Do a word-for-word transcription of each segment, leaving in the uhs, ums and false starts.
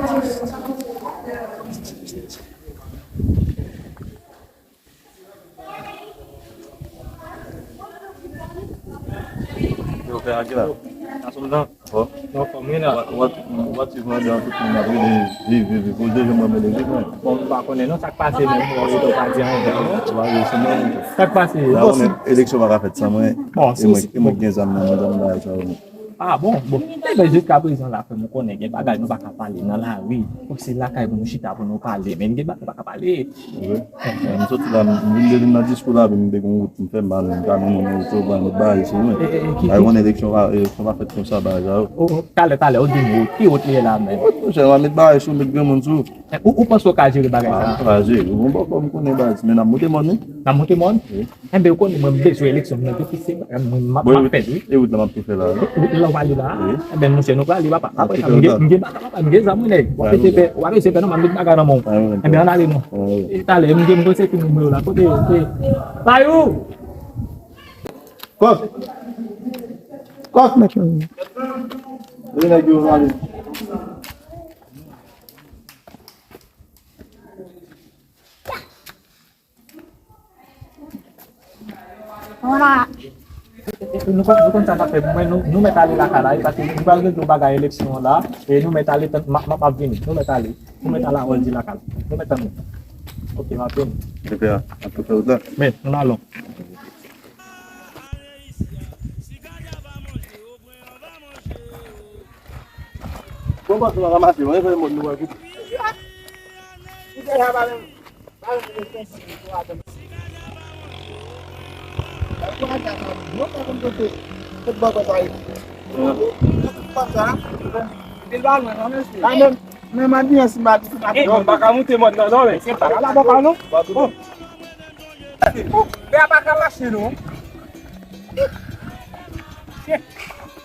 Yo, fè ak la. Ansanm nan. Bon. Nan fòm, wi, la. Wè, wè, wè, ti mande an tout moun ap rele, viv, viv, viv. Ou deja mwen mele viv, mwen. Bon, m pa konnen non sa k pase, men mwen rete pa di anyen, non. Ou pa rele sou mwen, non. Sa k pase? Bon, si eleksyon pa ka fèt san mwen. Bon, e si, mwen, si, e mwen bon. Ki gen zam nan, men zam bagay sa yo. Ah, bon, bon. Enben, jiska prezan la, frè m, ou konnen gen bagay nou pa ka pale nan lari. Fòk se lakay pou nou chita pou nou pale. Men gen bagay nou pa ka pale. Wi. M soti la, m vin de vin nan diskou la, epi m te gen yon wout m fè mal, m ta mennen yon wout yo, ban m bay sou mwen. E, e, e, ki, ay, ki konnen eleksyon pa, eleksyon pa fèt konsa, bagay sa yo. O, o, talè, talè, ou di m wout, ki wout li ye la menm? Wout, monchè, w a met bagay sou, met granmoun sou. E, ou, ou panse w ka jere bagay sa? Ah, m ka jere. Bon, bòkò, m konnen baz, men n ap monte mòn, wi. N ap monte mòn? Wi. Enben, ou konnen mwen, m bezwen eleksyon, mwen depi se bagay mwen, m ap, m ap fè l, wi. E wout la m ap tou fè la, wi. Wout la w pale la? Wi. Enben, monchè, nou prale, papa. Apre sa, m gen, m gen bagay, papa, m gen zam, wi, nèg. W ap eseye fè, w ap eseye fè, non, m ap met bagay nan men w. Enben, ann ale, non. E talè, m gen, m konn se ki nimewo la. Kote, kote? Tayou! Kòf! Kòf! Mèt la. Vini nèg yo, ann ale. Voilà. Nou konn, nou konn sa n ap fè. Mwen, nou, nou mèt ale lakay la, wi, paske nou pral regle yon bagay eleksyon an la, e nou mèt ale, tann, m ap, m ap, m ap vini. Nou mèt ale. Nou mèt ale a Wòldi lakay la. Nou mèt tann mwen. Ok, m ap vini. Epi a, ap tou fè wout la. Men, nou alon. Bon, bòs, nou ranmase, mwen, fè mòd nou wè kou. Menm anbyans m ap di. Eh, m pa ka moute mòn nan, non, men. Se pa la bòkò, non. Pè a pa ka mache, non.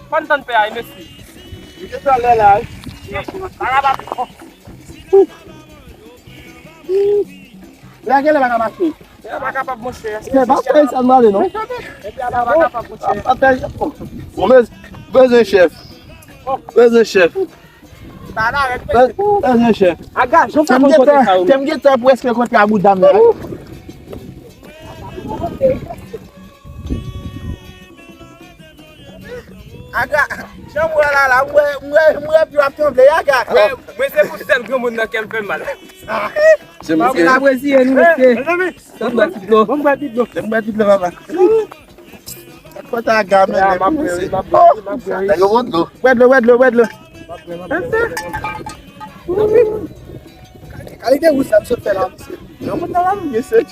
Fò n tann pè a, mesye. Li te talè la, wi. Lage lè pa ka mache. Pè a pa kapab, monchè. Pè a pa fè sa m ale, non. Pè a pa kapab, monchè. Bon, bez-, bezwen chèf. Bezwen chèf. Bezwen chèf. Aga, jan w fè konn kote sa yo. Tèm gentan prèske kontre a bouda m la. Aga, jan m wè la la, m wè, m wè, m wè pye w ap tranble, Aga. Mwen, mwen se pou sèl granmoun nan kè m fè mal. Se mwen ki apresye nou, mesye. Ban m bwè ti dlo. Ban m bwè ti dlo. Ban m bwè ti dlo, papa. Kote Aga, men, men, men, men. Nèg yo pran dlo. Bwè dlo, bwè dlo, bwè dlo. Kalite wout sa m sot fè la, mesye. Yon moun nan la, mesye.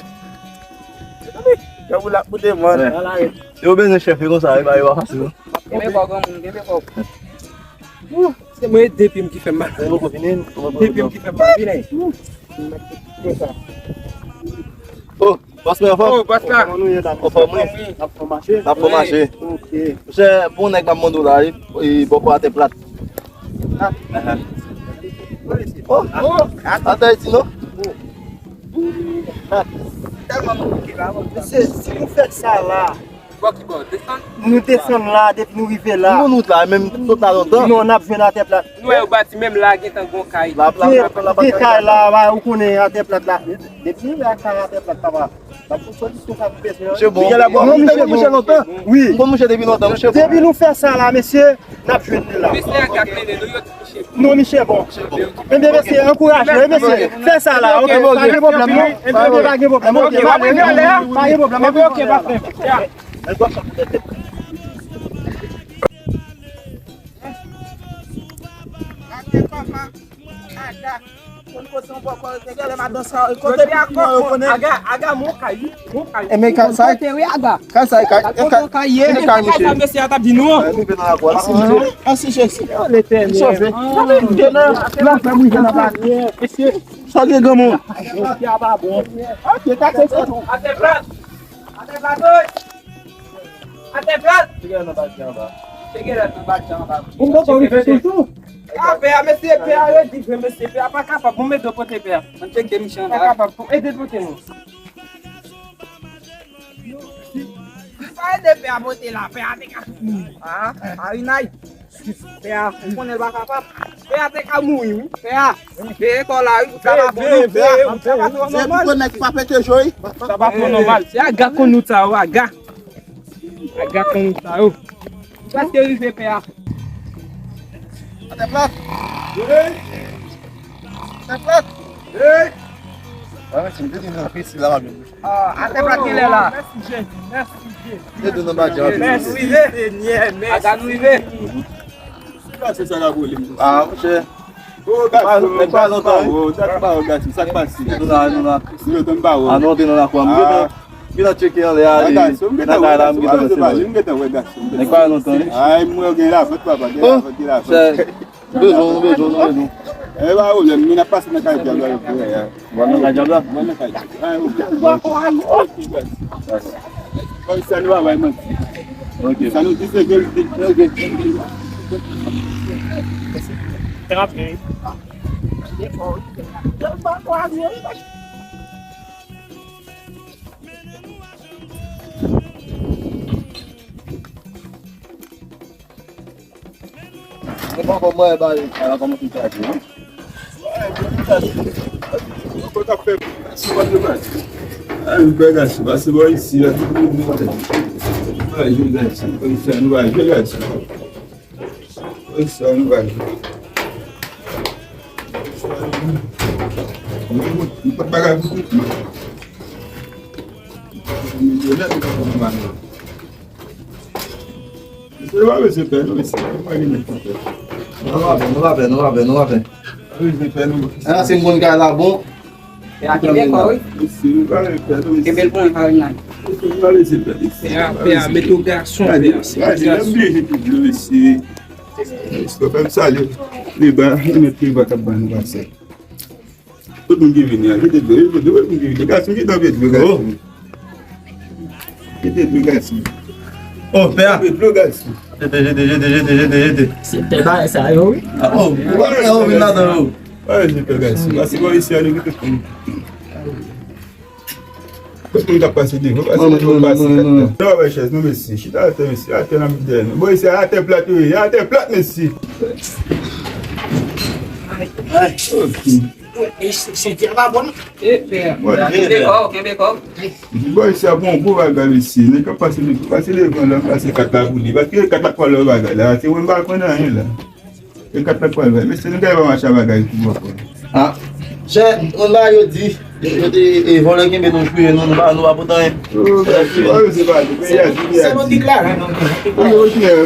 Yon moun la pou demann. Yo bezwen chèf, e konsa, e ba yo pa fasil, non. Kenbe kò, granmoun, kenbe kò. Se mwen, de pye m ki fè m mal. Ou poko fini, ou poko fini. De pye m ki fè m mal, vini. Konsa. Oh, bòs mwen, anfòm? Oh, bòs la. Kòman nou ye la? Anfòm, wi. N ap fè mache? N ap fè mache. Ok. Monchè, pou yon nèg m ap mande w la, wi, e bòkò atè plat. Ah. Ahan. Oh, oh, atè iti, non? Tèlman nou bouke la, mesye, si nou fè sa la, Bò ki bò? Desann? Nou desann la, depi nou rive la. Nou konn wout la, menm sot la lontan. Non, n ap jwenn atè plat. Nou wè yo bati menm la, gentan gon kay. La, la, la, la, la, de kay la, ou konnen atè plat la. Depi nou wè kay atè plat, papa. N ap fè solisyon sa nou bezwen an. Misye bon. Non, misye bon. Misye lontan. Wi. M konn misye depi lontan, misye bon. Depi nou fè sa la, mesye, n ap jwenn li la. Mesye a gad mennen nou, yo di misye bon. Non, misye bon. Enben, mesye, ankouraje, wi, mesye. Fè sa la, ok. Pa gen pwoblèm, non. Pa gen pwoblèm, ok. Pa gen pwoblèm, ok. Aga, aga, aga, mon kay, mon kay. E men kay sa, kote wi, aga. Kay sa, kay, kay, kay, kay, mesye a t ap di nou an. Ansi, Jezi. Li sove. Gade, gade, la fè mwen jwenn anba. Mesye, sa gen granmoun. Mesye a pa bon. Ok, kase sa tou. Atè plat. Atè plat, wi. Atè plat. Piga nan bati anba. Piga nan bati anba. Ou poko rive toujou. A, pè a, mesye, pè a redi vre, mesye, pè a pa kapab. Bon, mete kote pè a. Ann tcheke misye anba. Pa kapab. Ede pote nou. Pa ede pè a pote la, pè a te ka. Ah, Arinay. Pè a, ou konnen l pa kapab. Pè a te ka mouri, wi. Pè a, veye kò w la, wi. Sa pa bon, non, pè a. Sa pa twò nòmal. Se pou nèg pa pete jo, wi. Sa pa twò nòmal. Se aga konn nou sa yo, aga. Aga konn nou sa yo. Ou prèske rive, pè a. Atè plat. Atè plat. Ah, atè plat ki lè la. Mèsi, Jezi. Mèsi, Jezi. Mèsi, Senyè. Mèsi. Aga nou rive. Sa se sa la pou li. Ah, monchè. Oh, gason, nèg pa lontan, wi. Sa k pa wè, gason, sa k pase? Nou la, nou la. Si yo tann pa wè. Ah, nou antre nan lakou a. M gentan, m gentan tcheke anlè a, nan kay la, m gentan wè, m gentan wè, gason. Nèg pa lontan, wi. Ay, mwen gen lavant, papa, gen lavant, gen lavant. Bezwen, nou bezwen, nou bezwen. E pa pwoblèm, nou ap pase nan kay dyab la, frè a. Mwen nan kay dyab la? Mwen nan kay dyab la. Ay, ok. Kòm sa nou pa bay manti. Ok. Sa nou di se verite. Ok. Trapè. Mwen pa konn mwen ba yo, ala kòman se chaje, wi. Ay, bèl gason, pase bò isi la, tout moun nou pa jwe gason, konn sa nou pa jwe gason. Konn sa nou pa jwe. Nou pa bagay pou tout moun. Milyonè nou pa konn manje. Mesye, nou pa bezwen pè, non, mesye. Nou pa gen nèg ki pè. Nou pa pè, nou pa pè, nou pa pè, nou pa pè. Nou pa bezwen pè, non. Ah, se moun kay la bon. Pè a kenbe kò, wi. Mesye, nou pa bezwen pè, non, mesye. Kenbe l pou mwen, Karina. Mesye, nou pa bezwen pè, mesye. Pè a, pè a, met yon gason, pè a. Gade, gade, lè m bliye jete dlo, mesye. Mesye, fè m salye. Leba, e mèt Leba k ap ban nou pase. Tout moun ki vini an, jete dlo, jete dlo, tout moun ki vini. Gason ki tanpe dlo, gason. Jete dlo, gason. Oh, pè a. Jete dlo, gason. Jete, jete, jete, jete, jete, jete. Se pè bagay sa yo, wi. Ah, oh, ou pa pè, ou vin ladan yo. Pa jete dlo, gason. Pase bò isi a, nou kite fon. Tout moun k ap pase devan, pase devan, pase. Non, bay chèz, non, mesye. Chita atè, mesye. Atè nan mitan nou. Bon, isi a atè plat, wi. Atè plat, mesye. Ay. Ay. Ok. E, se, se djab a bon. E, pè. Kenbe kò, kenbe kò. Bon, isi a bon, gwo bagay, mesye. Nèg k ap pase devan, pase devan la, pase kat la pou li. Paske kat la pral lòt bagay la. Se mwen m pa konn anyen la. E kat la pral bay. Mesye, nou gade pa mache a bagay pou bò kò. Ah. Chè, nou la yo di, yo te, e, vòlè kenbe nou, chouye nou, nou pa, nou pa pote anyen. Oh, gade, se pa nou, se pa nou. Se nou ki klare, non?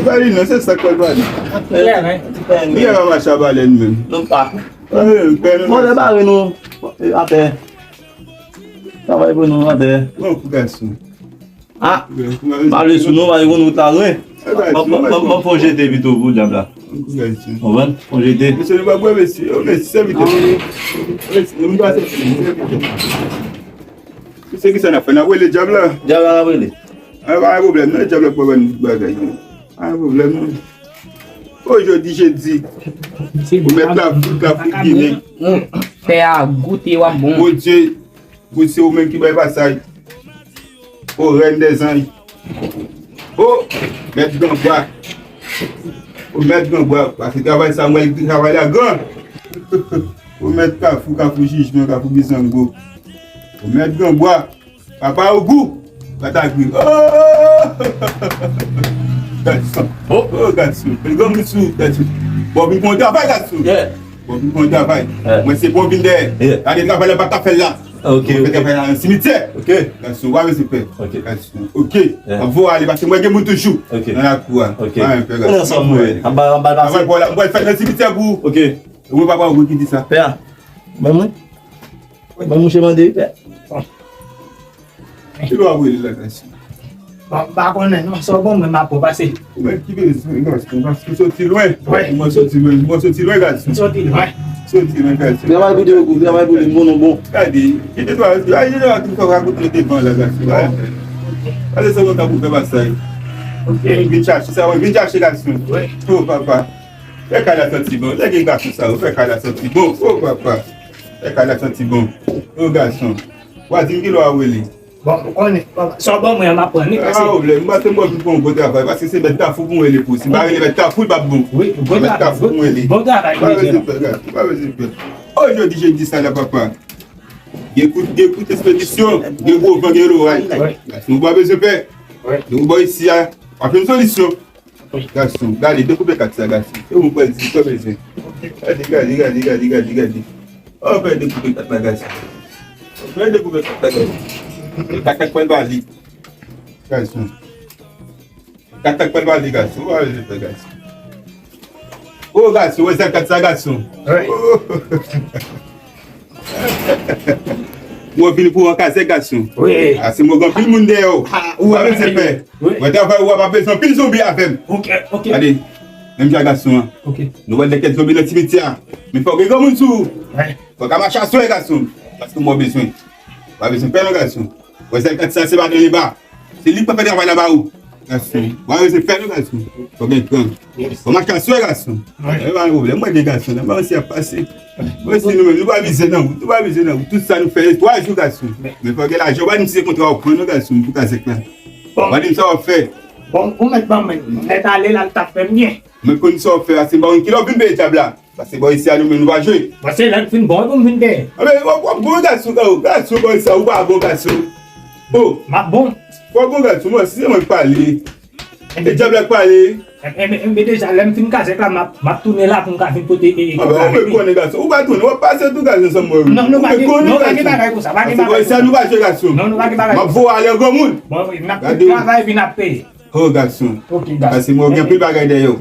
Ba li non, se sa k pral ba li. Klare. Nou gade pa mache a balèn menm. Nou pa. Vòlè bare nou, e, atè. Travay pou nou, atè. Bon, pou gason. Ah, m pa vle sou non, m pa vle konn wout la lwen. M ap fè yon jete pito pou djab la. Konprann? Fè yon jete. Mesye, nou pa bwè, mesye. Yo, mesye, sèvitè. Mesye, nou pa sèvitè. Mesye, kisa n ap fè? N ap rele djab la? Djab la n ap rele. Ah, pa gen pwoblèm, non, djab la pou ban nou bagay. Pa gen pwoblèm, non. O jodi jedi. Ou mèt la, la fout ginen. Pè a goute w ap bon. Bondye, Bondye, se ou menm ki bay pasaj. O rèn dèzanj. O mèt Granbwa. O mèt Granbwa. Paske travay sa, mwen, travay la gran. O mèt Kafou, Kafou jijman, Kafou Bizango. O mèt Granbwa. Papa Ogou, Patagri. Oh! Gason. Oh, oh, gason. Bèl granmoun sou, gason. Bon, vin pou yon travay, gason. Yeah. Bon, vin pou yon travay. Yeah. Mwen, se bon, vin dèyè. Yeah. Gade travay la, pa ka fè l la. Ok, ok. Fè travay la nan simityè. Ok. Gason, w ap vin pè. Ok. Gason. Ok. Yeah. Ap voye ale, paske mwen gen moun toujou. Ok. Nan lakou a. Ok. Anba, anba, anba. Mwen, mwen fè nan simityè pou ou. Ok. Mwen, papa Ogou ki di sa. Pè a. Ban mwen. Ban mouche mande, pè. Ki lè w ap rele la, gason? Bon, m pa konnen non, sa w ban mwen, m ap pase. Ou menm ki bezwen, gason, paske w soti lwen. Wi. Mwen soti lwen, mwen soti lwen, gason. M soti lwen. Soti lwen, gason. Travay pou de gou, travay pou de bon, non, bon. Gade, kite twa, gade, kite twa, tout sa w rakonte devan la, gason. Gade sa w ka pou fè pasaj. Ok. Vin chache sa, vin chache, gason. Wi. O, papa. Fè kay la santi bon. Lè gen gason sa yo, fè kay la santi bon. O, papa. Fè kay la santi bon. O, gason. Vwazin, ki lè w ap rele? Bon, ou konnen, sa w ban mwen an, m ap pran li, pase. Ah, pwoblèm, m panse m wè pou yon bon travay, paske se mèt Kafou pou mwen li pou. Si m pa rele mèt Kafou, li p ap bon. Wi, bon travay, bon travay, mèt Kafou pou mwen li. Bon travay, pa bezwen pè, gad, pa bezwen pè. Oh, jodi, jodi sa la, papa. Gen kout, gen kout espedisyon, gen gwo van, gen loray. Wi. Gason, ou pa bezwen pè. Wi. Depi w bò isi a, w ap jwenn solisyon. Gason, gade, dekoupe kat sa, gason. E ou pral di, sa bezwen. Gade, gade, gade, gade, gade, gade. Ou pral dekoupe kat la, gason. Ou pral dekoupe kat la, gason. Kat la k pral bali. Gason. Kat la k pral bali, gason. Ou pa bezwen pè, gason. O, gason, wè zèl kat sa, gason. Wi. Mwen vini pou ankaze gason. Wi. A, se mwen gen anpil moun dèyè w. Ah, ou pa bezwen pè. Wi. Mwen travay ou a pa bezwen anpil zonbi avè m. Ok, ok. Gade, menm jan gason an. Ok. Nou wè lè kèk zonbi nan simityè a. Men fò gen granmoun sou ou. Wi. Fò ka mache aswè gason. Paske mwen bezwen. Pa bezwen pè non gason. Wè zèl kat sa se pa nan leba. Se li k pa fè travay la ba ou. Gason. Mwen bezwen pè non gason. Fò gen kran. Fò mache aswè gason. Wi. E pa gen pwoblèm. Mwen gen gason la. Mwen si ap pase. Mwen si nou menm, nou pa mize nan wout. Nou pa mize nan wout. Tout sa nou fè, twa jou gason. Men fò gen lajan. Ou pa di m si se kontra w pran non gason pou kazèk la. Ou pa di m sa w ap fè. Bon, ou mèt ban mwen. Mèt ale la, l t ap fè m byen. Mwen konn sa w ap fè a, se m pa konn kilè w vin peye dyab la. Paske bò isi a nou menm nou pa jwe. Bon, se lè l fin bon pou m vin peye. Anben, w ap, w ap bon gason, gason, gason, bò isi a, ou pa bon gason. O. M ap bon. Fò bon gason, mwen, si se mwen k pale. E dyab la k pale. Enben, enben, deja, lè m fin kazèk la, m ap, m ap tounen la pou m ka vin pote e, e, kòb la avè li. Anben, ou mèt konnen gason, ou pa tounen, w ap pase tou gason ansanm mwen. Non, nou pa gen, nou pa gen bagay konsa, pa gen bagay konsa. Paske bò isi a nou pa jwe gason. Non, nou pa gen bagay konsa. M ap voye ale an granmoun. Bon, wi, n ap travay epi n ap peye. O gason. Ok, gason. Paske mwen gen anpil bagay dèyè w.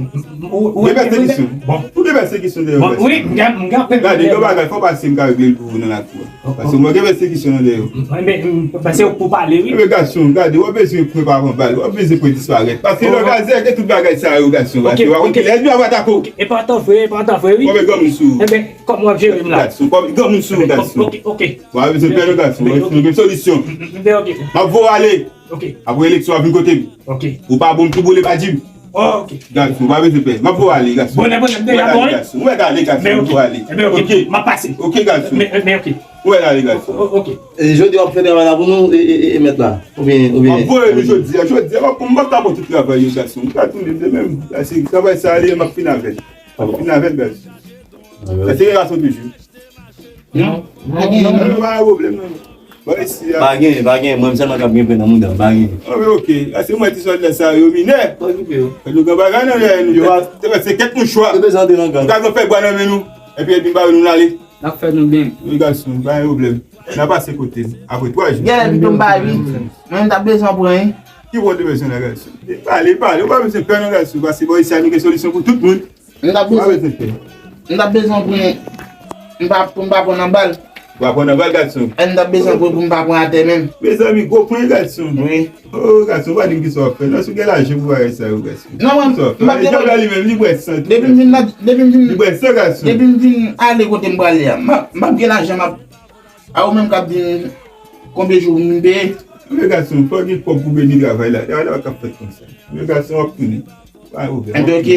Ou gen pèsekisyon. Bon. Ou gen pèsekisyon dèyè w. Bon, wi, m gen, m gen anpil bagay. Gade, gen bagay, fò pase m ka regle l pou ou nan lakou a. Paske mwen gen pèsekisyon nan dèyè w. Enben, paske ou pale, wi. Enben, gason, gade, w ap bezwen pran pa pran bal, w ap bezwen pran disparèt. Paske lè w kazèk, gen tout bagay sa yo, gason. Paske w ap konn kilè ènmi a va atake w. E pa tan vre, e pa tan vre, wi. Konbyen granmoun sou ou? Enben, kòman w ap jere m la? Gason, konbyen granmoun sou ou, gason? Ok, ok. W ap bezwen pè non, gason. Nou gen solisyon. Enben, ok. M ap voye w ale. Ok. Apre eleksyon, w ap vin kote m. Ok. Ou pa bon, m tou boule pa di m. Ok. Gason, ou pa bezwen pè. M ap voye w ale, gason. Bonè, bonè, m deja bon, wi. Ou mèt ale, gason. Ou mèt ale, gason. M ap voye w ale. Enben, ok. M ap pase. Ok, gason. Men, men, ok. Ou mèt ale, gason. O, ok. E jodi w ap fè travay la pou nou, e, e, e, e mèt la? Oubyen, oubyen. M ap voye nou jodi a, jodi a, m ap, m ap ta bon tout travay yo, gason. M ka tounen demen, paske travay sa a, li, m ap fin avè l. M ap fin avè l, gason. Paske gen gason toujou. Non, non, non, pa gen pwoblèm, non. Bon, isi a. Pa gen, pa gen, mwen sèlman k ap gen pen nan mouda m, pa gen. Ah, men ok. Paske mwen ti sòlda sa yo minè. Pa okipe yo. Fè nou gen bagay nan men nou. Yo pa. Se kèk mouchwa. Yo bezwen antre nan gang. Nou ka fè bwa nan men nou. Epi, epi, ba nou ale. N ap fè nou byen. Wi, gason, pa gen pwoblèm. N a pase kote l. Apre twa jou. Gen lè pito m bay wi. Mwen, m t ap bezwen pran, wi. Ki pwoblèm bezwen nan gason? Pale, pale. Ou pa bezwen pè nan gason. Paske bò isi a nou gen solisyon pou tout moun. M t ap bezwen, m t ap bezwen pran, m pa, pou m pa pran nan bal. Ou pa pran nan bal, gason? E m t ap bezwen pran pou m pa pran atè menm. Mezanmi, gwo pwen, gason. Wi. Oh, gason, ou pa di m kisa w ap fè. Non, si w gen lajan pou bagay sa yo, gason. Non, mwen, m ap gen lajan. Dyab la li menm, li bwè san tou, gason. Depi m vin la, depi m vin, li bwè san, gason. Depi m vin ale kote m prale a, m ap, m ap gen lajan, m ap, a ou menm k ap di m konbyen jou pou m vin peye. Men gason, fò w gen kòb pou beni travay la. Travay la pa ka fèt konsa. Men gason, w ap tounen. Pa gen pwoblèm. Enben, ok.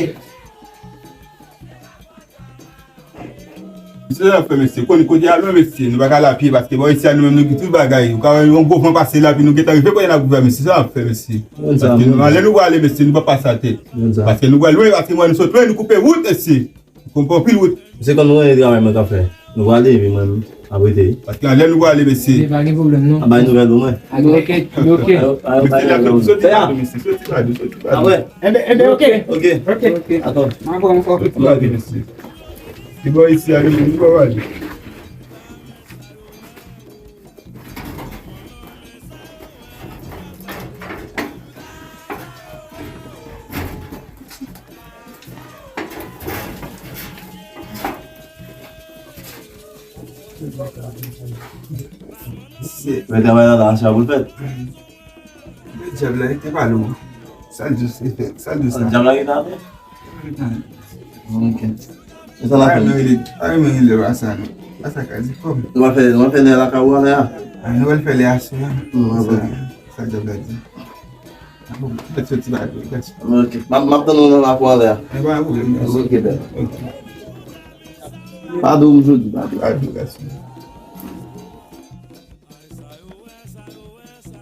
Mesye, sa n ap fè, mesye? Konnen kote a lwen, mesye. Nou pa ka ale a pye, paske bò isi a nou menm nou gen tout bagay. Ou ka wè yon gwo van pase la, epi nou gentan rive kote n ap rive, mesye. Sa n ap fè, mesye? Paske nou, anlè nou prale, mesye, nou pa pase atè. Paske nou prale lwen, paske mwen nou sot lwen, nou koupe wout, mesye. Nou koupe anpil wout. Se kòm nou renmen travay mwen ka fè. Nou prale, epi mwen, m ap rete. Paske anlè nou prale, mesye. Pa gen pwoblèm, non. A bay nouvèl pou mwen. Ok, ok. Mesye, la, soti pa dou, mesye, soti pa dou, soti pa dou. Apre. Enben, enben, ok. Ok. Ok. Atò. Mwen ankò, mwen ankò. Soti pa dou, mesye. Li bò isi a, li, li pa pale. Men travay la, la, sa pou l fèt. Men dyab la, te pale w. Sa l di, sa l di sa. Dyab la gentan atè? Ok. E sa l ap fè? Pa renmen rele, pa renmen rele w a sa, non. A sa ka di kòb. Nou va fè, nou va fè lè lakay ou a lè a. A, nou va fè lè aswè a. Sa, sa dyab la di. Mèt soti ba dou, mèt soti. Ok. M ap, m ap tann ou nan lakou a lè a. E pa pwoblèm, gason. Ok, bèl. Ok. Pa dou jodi, pa dou. Pa dou, gason. Sa yo wè, sa yo wè, sa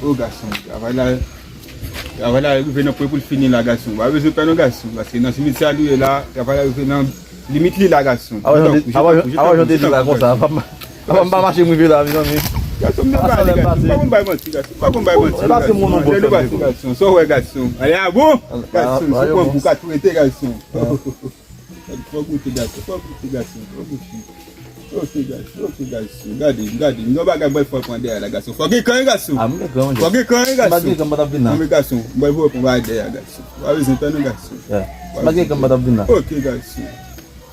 O gason, travay la, travay la rive nan pwen pou l fini la, gason. Pa bezwen pè non, gason, paske nan simityè a nou ye la, travay la rive nan limit li la, gason. Awa jan de, awa jan, awa jan de di la konsa, apa m, apa m pa mache m rive la, mezanmi. Gason, m nan pale, gason. Pa konn bay manti, gason. Pa konn bay manti, gason. Sa w wè, gason. Ale a bon. Gason, si w pran bouka tou rete, gason. Fò goute, gason, fò goute, gason, fò goute. Ok, gason, ok, gason. Gade, gade, yon bagay mwen fò pran dèyè la, gason. Fò gen kan, gason. Ah, mwen gen kan, mwen. Fò gen kan, gason. Si m pa t gen kan, m pa t ap vin la. Non, men gason, mwen fò pran bagay dèyè, gason. Pa bezwen pè non, gason. Si m pa t gen kan, m pa t ap vin la. Ok, gason.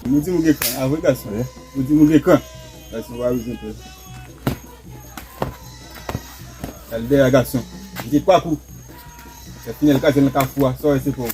Ou di m ou gen kan, a vre, gason. Ou di m ou gen kan. Gason, pa bezwen pè. Al dèyè, gason. Mete twa kou. Se final kaze nan kafou a, sa w wè se pa w.